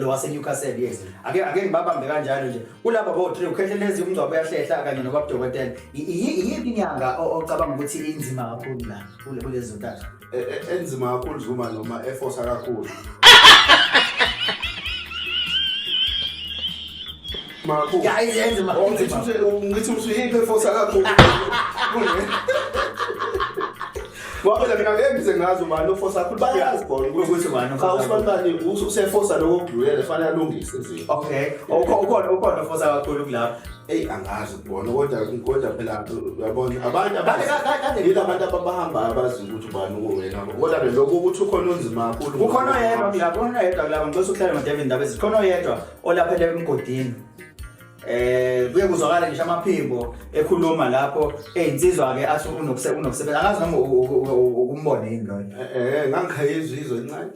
Lo wase-Newcastle, yes. Ake ngibabambe kanjalo nje. Kulaba bo-3 uKhehlelezi, uMngcwabo uyahlehla kanye nobabudokotela. Iyiphi inyanga ocabanga ukuthi inzima kakhulu la kulezi zontathu? Enzima kakhulu Zuma noma efosa kakhulu. Kakhulu. Ya, enzima. Oh, ngithi usuyiphi efosa kakhulu. Ngoba phela mina ngeke ngize ngazi ubani ofosa kakhulu, bayazi bona ukuthi ubani cha usibanibani usefosa lokho okudlulele, fanele alungise izinto. Okay. Ukhona ofosa kakhulu kulapho. Eyi, angazi kubona, kodwa phela uyabona abantu yila abantu ababahambayo abazi ukuthi ubani uwena, kodwa ke lokho ukuthi ukhona onzima kakhulu. Kukhona oyedwa kulapho, kukhona oyedwa kulapho. Ngicela ukuhlala noDevin Ndabezi. Kukhona oyedwa olaphele emgodini. Kuye kuzwakala ngisho amaphimbo ekhuluma lapho eyinsizwa ke athi unokusebenza. Angazi noma ukumbona yini loyo. Ngangikhayizwa izwe incane.